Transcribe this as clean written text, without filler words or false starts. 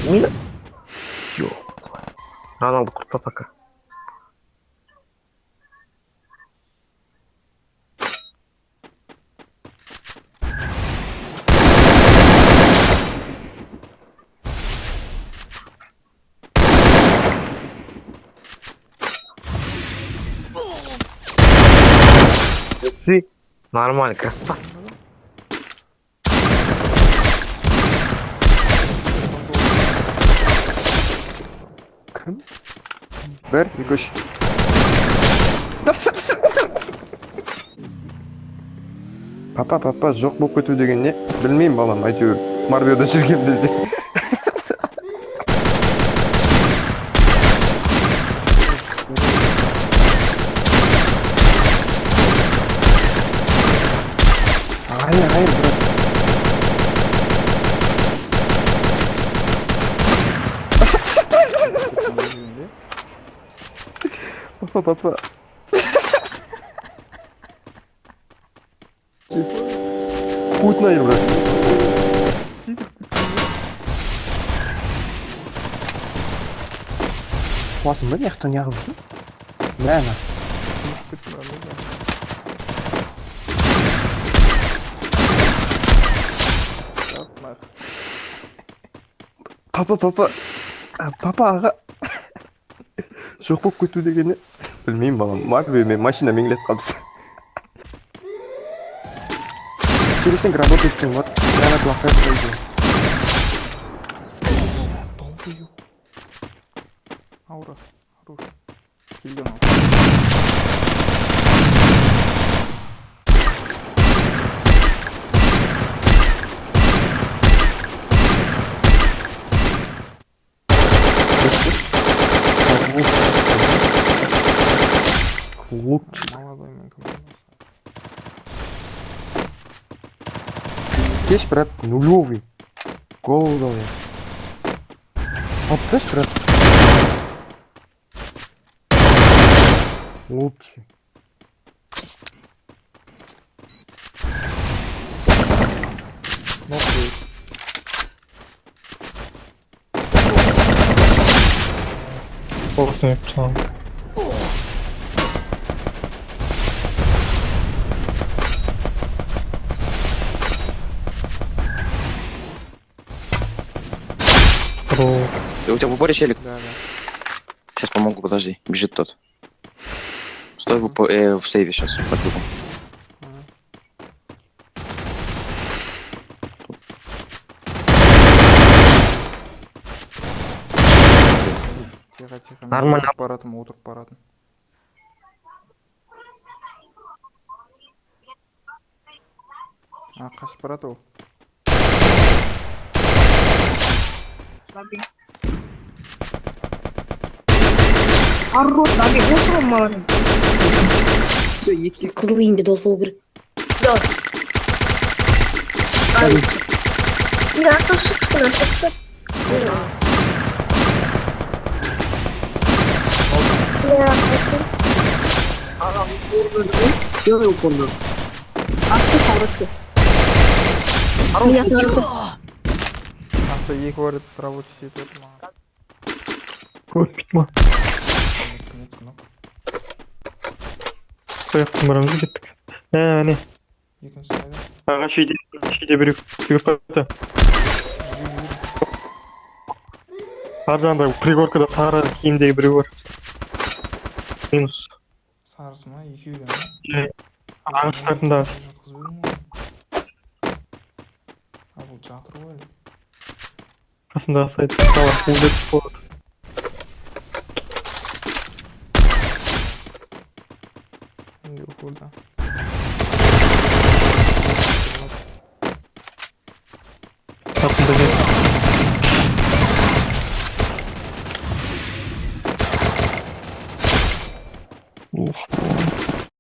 Мина. Ёб твою. Роналду құртпа пока. Ты нормально, красава. Кім? Бір, екі, үш. Папа, папа, жоқ болып кету деген не? Білмеймін, балам, әйтеуір Марвелда жүрген бізде. Hayır, hayır, брат. Папа, папа. Путь наверх, брат. Қуасың ба, мына жақта неғып жүрсің? Мә, ана. Папа, папа. А, папа, аға. Жоқ болып кету деген не? Білмеймін, балам. Марвел мен машинамен келе жатқанбыз. Интересно, работает екен, вот. Гранат лақтырып қойды. Долбоёб. Аура. Хорош. Келген ал. Лучше. Молодой мен кім болса. Кеш, брат, нулевый. Голову дал я. Вот ты брат. Лучше. Нок қойып. Осыны yapsam. Здорово. У тебя в упоре челик? Да. Сейчас помогу, подожди. Бежит тот. Стой в сейве сейчас, под люком. Ага. Тихо, тихо. Мен Нормально. отырып баратырмын, отырып баратырмын. А, қашып барады ол. Хорош, Наби, осы ғой маған. Қызыл киімде дос болу керек. Давай. Мен артық шық, кішкене артық шық. Иә, Делай упорно. артық хороший. Мен артық. Астта екі бар деп рабочий етіп отыр маған. Көріп ма? Нет, нет, нок. Қаяқтан барамыз кеттік. Ә, әне. Екіншісі қайда? Ағаш үйде, ағаш үйде біреу жүгіріп қайтты. Ар жағында пригоркада сары киімдегі біреу бар. Минус. Сарысы ма? Екеуі де ма? Ағаш тарапында. Жатқызып едім ғой. А, бұл жатыр ғой әлі. Қасындағы сайт. Давай, қуып болады. Менде упорда. Артында нет.